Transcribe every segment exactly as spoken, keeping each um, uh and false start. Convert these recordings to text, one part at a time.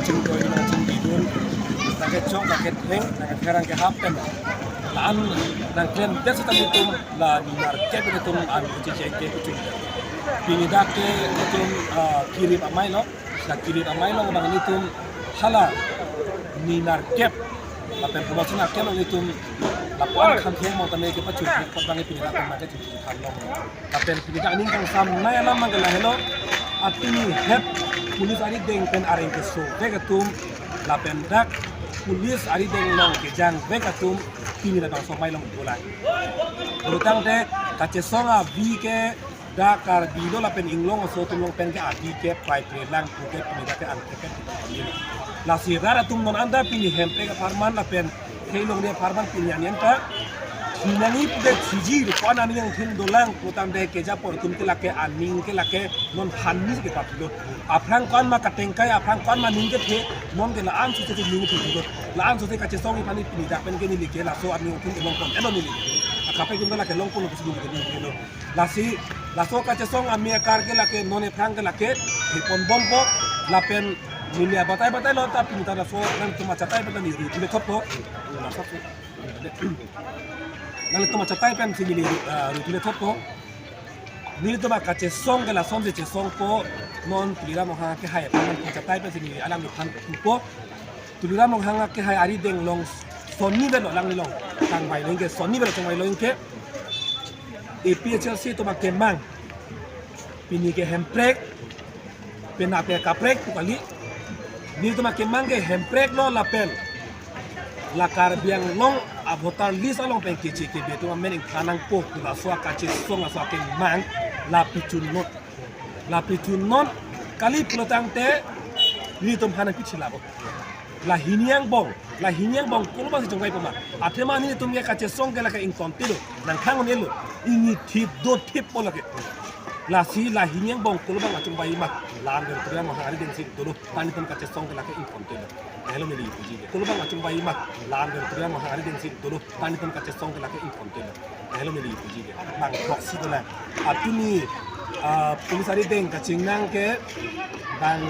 Chingkoi nangchingkidun, nangkechok nangketheng nangketherang kehap pen la-an nangklemdet seta nelitum la nimarkep nelitum an kuchi chengke kuchung. Pini dak ke nelitum, ah, kirip amei lo, la kirip amei lo abang nelitum hala nimarkep lapen promotion akem nelitum lapuan kham theng mo tame kepachun kot abang pini dak pen nangkechun than long. Lapen pini dak aning kangsam nai alam mang ke lahelo. Apini het police arideng pen areng kesovek atum lapen dak police arideng along kejangvek atum pini labangso amei along dolang. Pulotangte kachesong avi ke dak Karbi lo lapen inglong aso atum along pen ke avi ke prai pre lang pu ke pini dak ke angkepet. Lasi rat atum non anta pini Hemprek apharman lapen theklongri apharman pini aning anta thinangji pu ke thiji ri ko-an aning angthin dolang pulotangte kejapon atum ke lake aning ke lake non hanni ke papilo. Aphrang ko-an ma katengkai, aphrang ko-an ma ning kethe, non ke la-an sose ning kethe lo. La-an sose kachesong iphan pini dak pen ke neli ke laso aning angthin longpon elo neli. Akape kin lake longpon lo pusi neli ke neli ke lo. Lasi laso kachesong amei akar ke lake non ephrang ke lake thepon bompo lapen neli abatai batai lo ta pini ta laso nangtum achatai pen ta neli rutile thotpo. Laso nangtum achatai pensi neli, ah, rutile thotpo. Nelitum akachesong ke lasonsi chesongpo, non Tuliram Ronghang akehai aphan nangtum achatai pensi neli alangliphan pupo. Tuliram Ronghang akehai arideng along sonni vet lo alanglilong chongvai lo anke, sonni vet lo chongvai lo anke. A P H L C atum akemang pini ke Hemprek, penap ke kaprek pu kali. Nelitum akemang ke Hemprek lo lapen la Karbi Anglong avoter list along pen keche kebe atum amen ingthan nangpo pu laso akachesong laso akemang la pichun non. La pichun non kali pulotangte nelitum aphan nangpichilabo. La hini angbong, la hini angbong kolo abangsi chongvai pama. Athema nelitum ke kachesong ke lake ingtontelo, nangkhang un-elo, ingni thip do thippo lake. Lasi la hini angbong kolo abang achongvai ma, la-an pen Tuliram Ronghang aridengsi dolo, ta nelitum kachesong ke lake ingtontelo. Lahelo neli ipuji ke. Kolo abang achongvai ma, la-an pen Tuliram Ronghang aridengsi dolo, ta nelitum kachesong ke lake ingtontelo. Lahelo neli ipuji ke. Bang throksi dolang. Apini, ah, police arideng kachingnang ke bang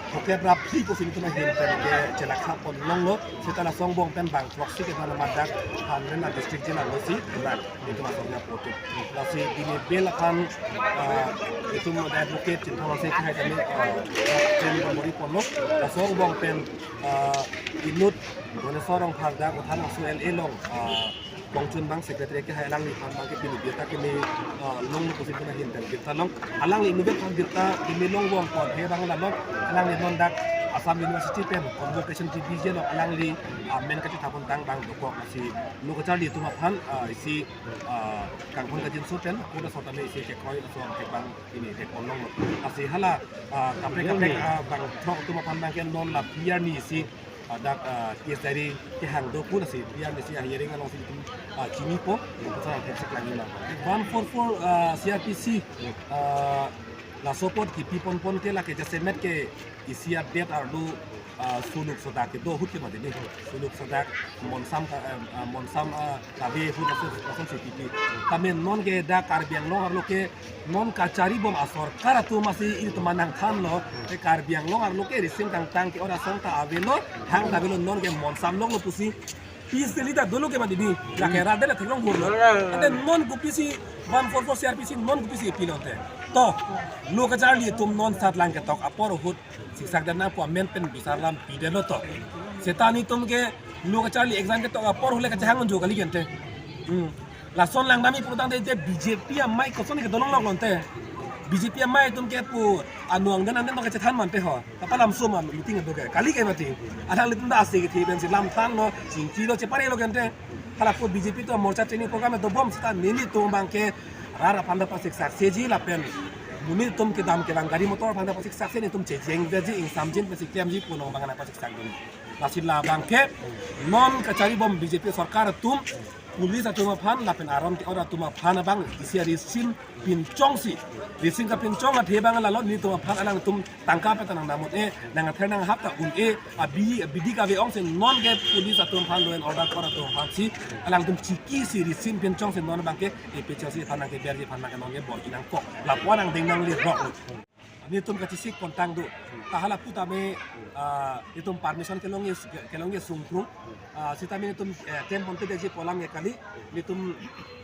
throkkep ra phli pusi nelitum ahin pen ke chelakha pon longlo. Seta laso angbong pen bang throksi ke bang madak Hamren a district jail alongsi bang nelitum asong na pote. Lasi pini bail aphan, ah, nelitum advocate Chintham Hanse akehai tame, ah, pen bang bor-i ponlo. Laso angbong pen, ah, inut Doneswar Rongphar dak Uthan Aso L A along, ah, Bongchun abang secretary akehai alangliphan abang ke pini birta keme, ah, longlo pusi nelitum ahin pen birta long. Alangli inutvet aphan birta keme long vong pon he abang la long. Alangli non dak Assam University pen Convocation T V J along alangli, ah, amen kachethapon tang abang dokok lasi lo kacharli atum aphan, ah, isi, ah, kangphon kajinso pen, ako laso tame isi kekroi laso ke abang pini thek pon longlo. Lasi hala, ah, kaprek kaprek, ah, bang throk atum aphan abang ke non la P R ni isi, ah, dak, ah, case diary kehang do pu lasi P R ni isi, ah, hearing alongsi itum, ah, chinipo, itum sa thek sik lagi ma. One four four, ah, C R P C, ah, laso apot kipi ponpon ke lake jasemet ke isi adet arlo, ah, suluk sodak kedo ahut ke mati ni. Suluk sodak monsam ka, eh, ah, monsam, ah, kave ahut laso, laso si kipi. Tame non ke dak Karbi Anglong arlo ke non kachari bom asorkar atum asi ilitum nangthanlo. Ke Karbi Anglong arlo ke risim tangtang ke ora song ta avelo, hang ta avelo, non ke monsam longlo pusi. Peacefully ta dolo ke mati ni. Lake rat de la theklong hurlo. Ante non kopisi one four four C R P C non kopisi pi lonte. To, lo kacharli atum non sat lang ketok apor ahut siksak dam nangpo amen pen bisar lam pidetlo to. Seta nelitum ke lo kacharli exam ketok apor ahut le kachehang unjo kali ke ante. Hmm. Lason langdamji pulotangte B J P amei koson ke dolong lok lonte. B J P amei atum ke pu anu angdeng angdeng ke chethan mante ho. Apa lamso ma meeting ado ke. Kali ke mati. Alanglitum ta ase kethe pensi lam thanlo, chingkilo, cheparelo ke ante. Hala ko B J P atum morcha training program dobom seta nelitum abang ke rat aphan ta pasiksak seji lapen monit atum kedam kevang gari motor aphan ta pasiksak se nelitum chejeng veji ingsamjin pensi klemji punong abang nangpasiksak dun. Lasi labang ke non kachari bom B J P sorkar atum, police atum aphan lapen aron ke-ot atum aphan abang isi arisim pinchongsi, risim kapinchong athe abang lalo nelitum aphan alangtum tangka pen ta nangdam un-e, nangther nanghap ta un-e, abi, abidi kave ongsi non ke police atum aphan, law and order court atum aphansi alangtum chikisi risim pinchongsi non abang ke A P H L C aphan nangkeberji aphan nangke non ke bor-i nangkok. Lapu-an angdeng nangle rok. netum kachesik pontang do. Ta halapu tame, ah, netum permission kelongji, kelongji sungkrung. Ah, sitame netum, eh, temp ponpe detji pu alam ke kali. Netum,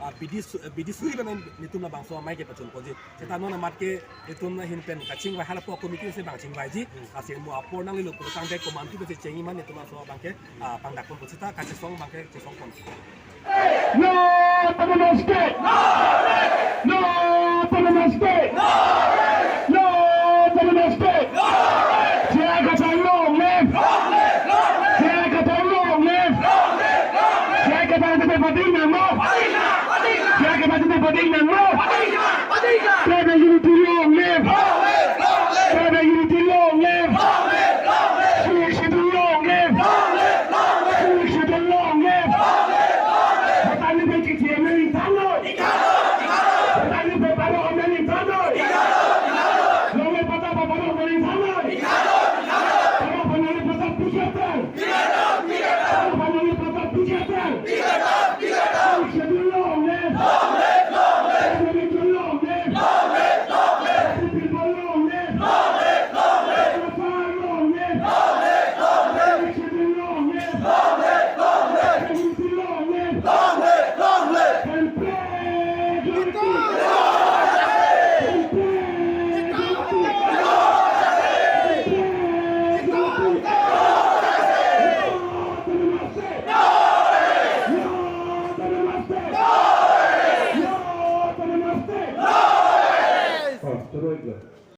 ah, bidi su-, bidi suri pen netum labangso amei kepachun ponji. Seta non amat ke netum ahin pen kachingvai, halapu committee si bang chingvaiji. Lasi mo apor nanglelo pulotangte komantu pensi chengji ma netum aso abangke, ah, pangdak ponpo seta kachesong abangke chesong pon. No autonomous state! No autonomous state! No autonomous state! J I Kathar long live! J I Kathar long live! J I Kathar ke pading nangma! J I Kathar ke pading nangma! Tribal unity long live! Tribal unity long live! Sixth Schedule long live! Sixth Schedule long live! Botani pe kiki amening thanoi! Botani pe paro amening thanoi! Longle pata paro amening thanoi! Paro amening pata pijatai! Paro amening pata pijatai! Sixth Schedule long live! Long live, long live! Long live, long live! People long live! Long live, long live! Long live, long live! Long live, long live! Sixth Schedule long live! Long live, long live! Long live, long live! Steroid.